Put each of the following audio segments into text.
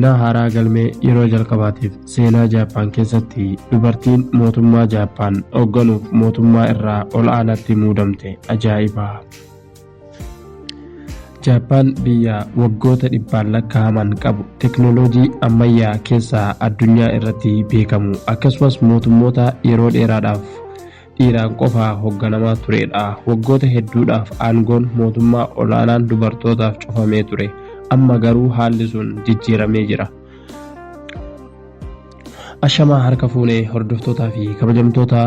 Seenaa haaraa galmee yeroo jalqabaatiif seenaa Jaappaan keessatti dubartiin mootummaa Jaappaan hoogganuuf mootummaa irraa ol aanaatti muudamte ajaa'iba. Jaappaan biyya waggoota dhibbaan lakkaa'aman qabu, teknooloojii ammayyaa keessaa addunyaa irratti beekamu, akkasumas mootummoota yeroo dheeraadhaaf dhiiraan qofa hoogganamaa turedha. Waggoota hedduudhaaf aangoon mootummaa olaanaan dubartootaaf cufamee ture. Amma garuu haalli sun jijjiiramee jira. Ashamaa, harka fuunee hordoftootaa fi kabajamtoota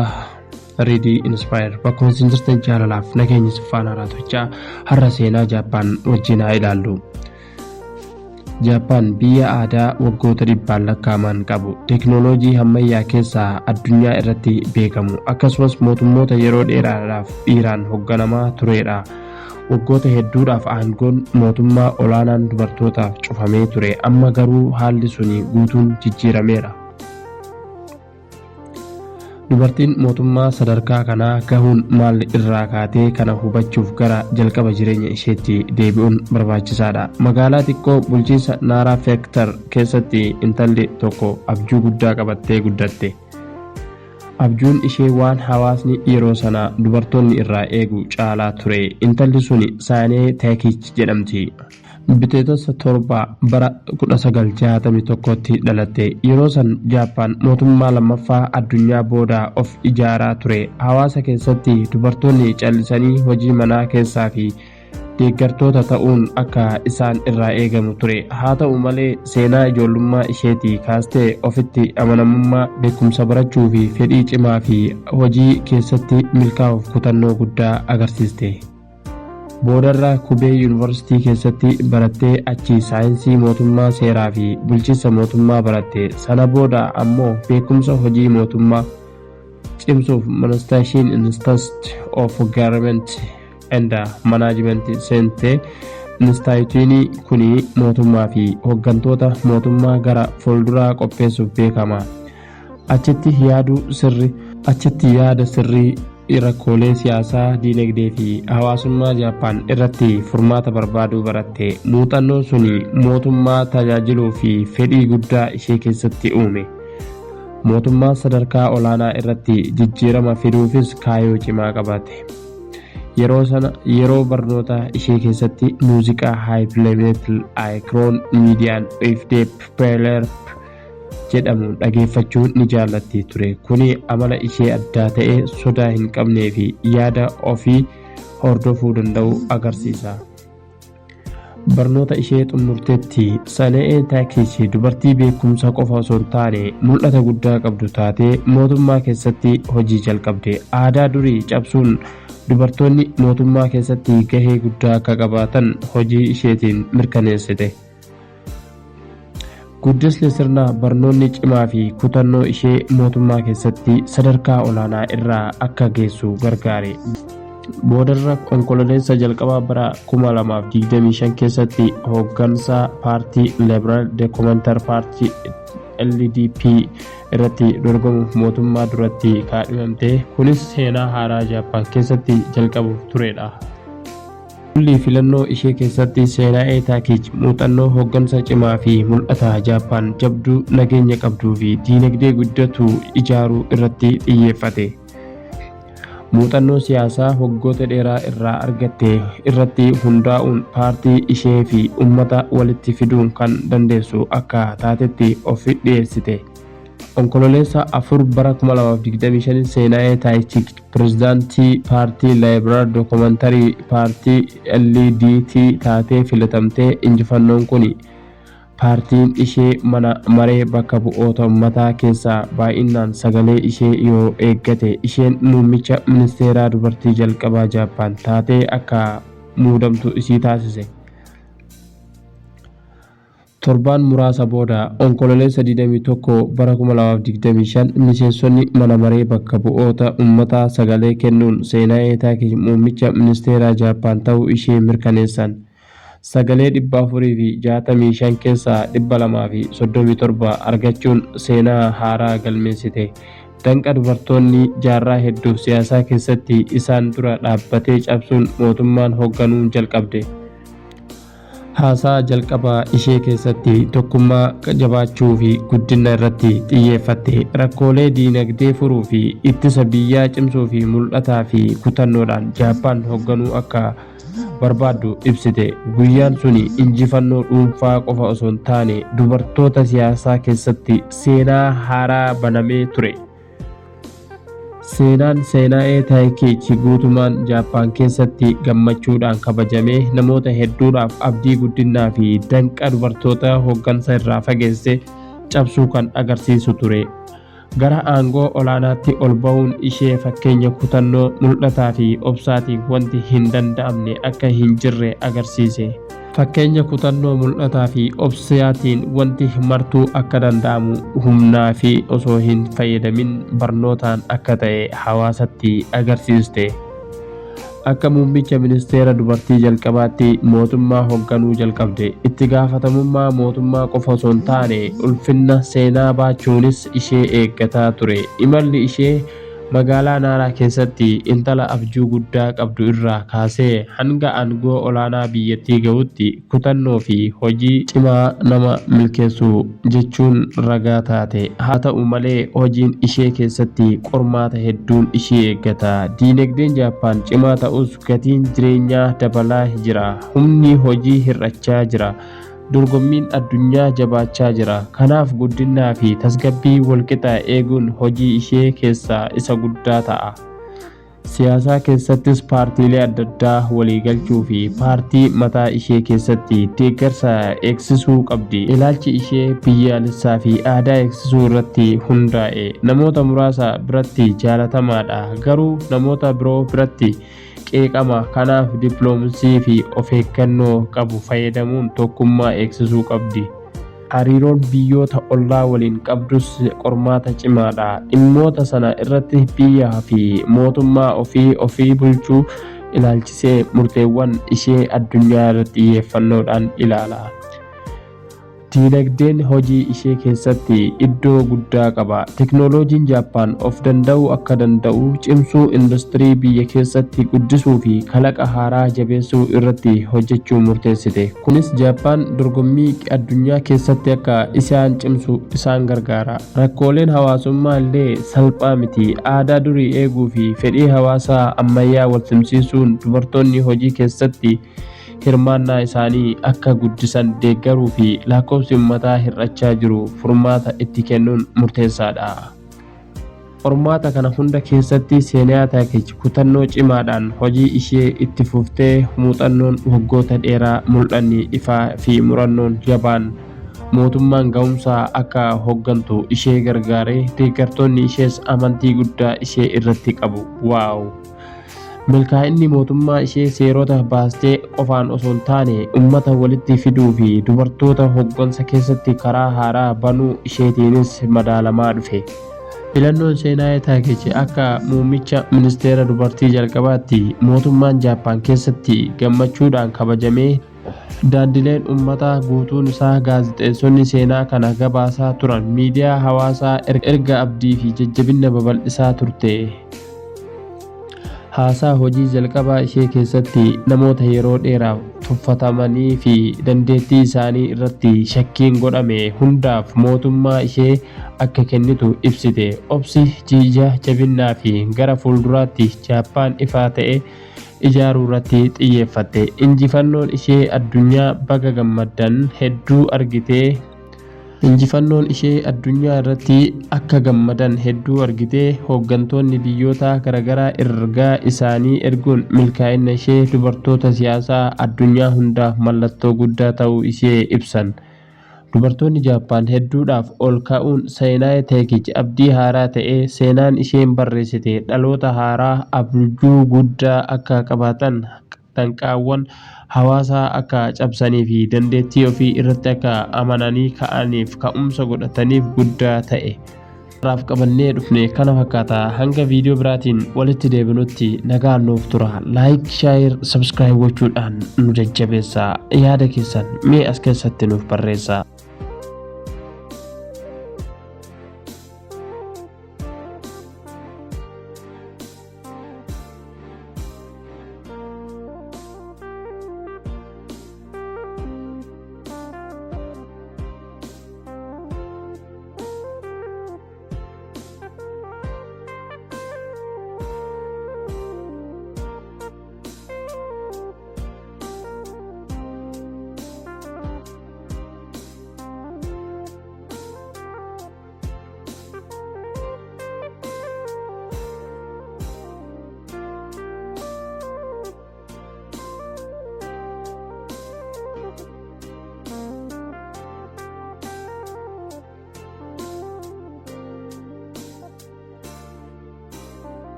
Riidii Inspire, bakkuma isin jirtan jaalalaaf nageenya siffaan haaraa har'a seenaa Jaappaan wajjin haa ilaallu. Jaappaan biyya aadaa waggoota dhibbaan lakkaa'aman qabu, teknooloojii ammayyaa keessaa addunyaa irratti beekamu, akkasumas mootummoota yeroo dheeraadhaaf dhiiraan hoogganamaa turedha. Waggoota hedduudhaaf aangoon mootummaa olaanaan dubartootaaf cufamee ture. Amma garuu haalli suni guutuun jijjiirameera. Dubartiin mootummaa sadarkaa kanaa gahuun maal irraa kaatee kana hubachuuf gara jalqaba jireenya isheetti deebi'uun barbaachisaadha. Magaalaa xiqqoo bulchiinsa Naaraa Feektar keessatti intalli tokko abjuu guddaa qabattee guddatte. Abjuun ishee waan hawaasni yeroo sana dubartoonni irraa eegu caalaa ture. Intalli suni Saanee Teekich jedhamti. Bitootessa 7 bara 1961tti dhalatte. Yeroo san Jaappaan mootummaa lammaffaa addunyaa booda of ijaaraa ture. Hawaasa keessatti dubartoonni callisanii hojii manaa keessaa fi deeggartoota ta'uun akka isaan irraa eegamu ture. Haa ta'u malee, seenaa ijoollummaa isheetii kaastee ofitti amanamummaa, beekumsa barachuu fi fedhii cimaa fi hojii keessatti milkaa'uuf kutannoo guddaa agarsiiste. Boodarra Kubee Yuunivarsiitii keessatti barattee achi saayinsii mootummaa, seeraa fi bulchiinsa mootummaa baratte. Sana booda ammoo beekumsa hojii mootummaa cimsuuf Ministeeshin Institute of Government and Management seente. Inistitiyuutiin kun mootummaa fi hooggantoota mootummaa gara fuulduraa qopheessuuf beekama. Achitti yaada sirrii rakkoolee siyaasaa, diinagdee fi hawaasummaa Jaappaan irratti furmaata barbaaduu baratte. Muuxannoon suni mootummaa tajaajiluu fi fedhii guddaa ishee keessatti uume. Mootummaa sadarkaa olaanaa irratti jijjiirama fiduufis kaayyoo cimaa qabate. Yeroo sana, yeroo barnoota ishee keessatti, muuziqaa heavy metal Iron Maiden of Deep Purple jedhamu dhageeffachuu ni jaallatti ture. Kuni amala ishee addaa ta'e, sodaa hin qabnee fi yaada ofii hordofuu danda'u agarsiisa. Barnoota ishee xumurteetti Sana'ee Taakichi dubartii beekumsa qofa osoo hin taane mul'ata guddaa qabdu taatee mootummaa keessatti hojii jalqabde. Aadaa durii cabsuun dubartoonni mootummaa keessatti gahee guddaa akka qabaatan hojii isheetiin mirkaneessite. Guddisni sirna barnoonni cimaa fi kutannoo ishee mootummaa keessatti sadarkaa olaanaa irraa akka geessu gargaare. Boodarra Onkololeessa jalqabaa bara 2025 keessatti hooggansa paartii Liberal Democratic Party LDP irratti dorgomuuf mootummaa duratti kaadhimamte. Kunis seenaa haaraa Jaappaan keessatti jalqabuuf turedha. Duulli filannoo ishee keessatti Seenaa'ee Taakiich muuxannoo hooggansa cimaa fi mul'ata Jaappaan jabduu, nageenya qabduu fi diinagdee guddatu ijaaruu irratti xiyyeeffate. Muuxannoo siyaasaa waggoota dheeraa irraa argatte irratti hundaa'uun paartii ishee fi uummata walitti fiduun kan dandeessu akka taatetti of dhiyeessite. Onkololeessa 4 bara 2025 Seenaa'ee Taayichik pirezidaantii paartii Liberal Democratic Party LDP taatee filatamtee. Injifannoon kun paartiin ishee mana maree bakka bu'oota uummataa keessaa baay'inaan sagalee ishee yoo eeggate, isheen muummicha ministeeraa dubartii jalqabaa Jaappaan taatee akka muudamtu isii taasise. Torbaan muraasa booda, Onkololeessa 21 bara 2025, miseensonni mana maree bakka bu'oota uummataa sagalee kennuun Seenaa'ee Taakiich muummicha ministeeraa Jaappaan ta'uu ishee mirkaneessan. Sagalee 465 keessaa 237 argachuun seenaa haaraa galmeessite. Danqa dubartoonni jaarraa hedduuf siyaasaa keessatti isaan dura dhaabbatee cabsuun mootummaan hoogganuu jalqabde. Haasaa jalqabaa ishee keessatti tokkummaa jabaachuu fi guddina irratti xiyyeeffatte. Rakkoolee diinagdee furuu fi ittisa biyyaa cimsuu fi mul'ataa fi kutannoodhaan Jaappaan hoogganuu akka barbaaddu ibsite. Guyyaan suni injifannoo dhuunfaa qofa osoo hin taane dubartoota siyaasaa keessatti seenaa haaraa banamee ture. Seenaan Seenaa'ee Taayikiichi guutumaan Jaappaan keessatti gammachuudhaan kabajamee namoota hedduudhaaf abdii guddinaa fi danqa dubartoota hooggansa irraa fageesse cabsuu kan agarsiisu ture. Gara aangoo olaanaatti ol ba'uun ishee fakkeenya kutannoo mul'ataa fi obsaatiin wanti hin danda'amne akka hin jirre agarsiise. Fakkeenya kutannoo mul'ataa fi obsaatiin wanti martuu akka danda'amu humnaa fi osoo hin fayyadamin barnootaan akka ta'e hawaasatti agarsiiste. Akka muummicha ministeera dubartii jalqabaatti mootummaa hoogganuu jalqabde. Itti gaafatamummaa mootummaa qofa osoo hin taane ulfinna seenaa baachuunis ishee eeggataa ture. Imalli ishee magaalaa Naaraa keessatti intala abjuu guddaa qabdu irraa kaasee hanga aangoo olaanaa biyyattii gahutti kutannoo fi hojii cimaa nama milkeessu jechuun ragaa taate. Haa ta'u malee hojiin ishee keessatti qormaata hedduun ishee eeggata. Diinagdeen Jaappaan cimaa ta'us gatiin jireenyaa dabalaa jira. Humni hojii hir'achaa jira. Dorgommiin addunyaa jabaachaa jira. Kanaaf guddinaa fi tasgabbii walqixa eeguun hojii ishee keessaa isa guddaa ta'a. Siyaasaa keessattis paartiilee adda addaa walii galchuu fi paartii mataa ishee keessatti deeggarsa eegsisuu qabdi. Ilaalchi ishee biyyaalessaa fi aadaa eegsisuu irratti hundaa'e. Namoota muraasa biratti jaalatamaadha, garuu namoota biroo biratti qeeqama. Kanaaf dippiloomasii fi of eeggannoo qabu fayyadamuun tokkummaa eegsisuu qabdi. Hariiroon biyyoota ollaa waliin qabdus qormaata cimaadha. Dhimmoota sana irratti biyyaa fi mootummaa ofii ofii bulchuu ilaalchisee murteewwan ishee addunyaa irratti xiyyeeffannoodhaan ilaala. Diinagdeen hojii ishee keessatti iddoo guddaa qaba. Teknooloojiin Jaappaan of danda'uu akka danda'u cimsuu, industirii biyya keessatti guddisuu fi kalaqa haaraa jabeessuu irratti hojjechuu murteessite. Kunis Jaappaan dorgommii addunyaa keessatti akka isaan cimsu isaan gargaara. Rakkooleen hawaasummaa illee salphaa miti. Aadaa durii eeguu fi fedhii hawaasaa ammayyaa wal simsiisuun dubartoonni hojii keessatti hirmaannaa isaanii akka guddisan deeggaruu fi lakkoofsi uummataa hir'achaa jiru furmaata itti kennuun murteessaadha. Qormaata kana hunda keessatti Seenaa Taakichi kutannoo cimaadhaan hojii ishee itti fuftee muuxannoon waggoota dheeraa mul'anni ifaa fi murannoon jabaan mootummaan ga'umsaa akka hooggantu ishee gargaaree deeggartoonni ishees amantii guddaa ishee irratti qabu. Waaw! Milkaa'inni mootummaa ishee seerota baastee qofaan osoo hin taane uummata walitti fiduu fi dubartoota hooggansa keessatti karaa haaraa banuu isheetiinis madaalamaa dhufe. Filannoon Seenaa Taakichi akka muummicha ministeera dubartii jalqabaatti mootummaan Jaappaan keessatti gammachuudhaan kabajamee daandileen uummataa guutuun isaa gaazexeessonni seenaa kana gabaasaa turan miidiyaa hawaasaa erga abdii fi jajjabina babal'isaa turte. Haasaa hojii jalqabaa ishee keessatti namoota yeroo dheeraaf tuffatamanii fi dandeettii isaanii irratti shakkiin godhame hundaaf mootummaa ishee akka kennitu ibsite. Obsi ija jabinnaa fi gara fuulduraatti Jaappaan ifaa ta'e ijaaruu irratti xiyyeeffatte. Injifannoon ishee addunyaa baga gammaddan hedduu argitee Injifannoon ishee addunyaa irratti akka gammadan hedduu argitee hooggantoonni biyyoota garaagaraa ergaa isaanii erguun milkaa'ina ishee dubartoota siyaasaa addunyaa hundaaf mallattoo guddaa ta'uu ishee ibsan. Dubartoonni Jaappaan hedduudhaaf ol ka'uun Seenaa Taakichi abdii haaraa ta'ee seenaan isheen barreessite dhaloota haaraa abjuu guddaa akka qabaatan danqaawwan hawaasaa akka cabsanii fi dandeettii ofii irratti akka amananii ka'aniif ka'umsa godhataniif guddaa ta'e. Har'aaf qabannee dhufne kana fakkaata. Hanga viidiyoo biraatiin walitti deebinutti nagaan nuuf tura. Like, share, subscribe gochuudhaan nu jajjabeessaa. Yaada keessan mee as keessatti nuuf barreessaa.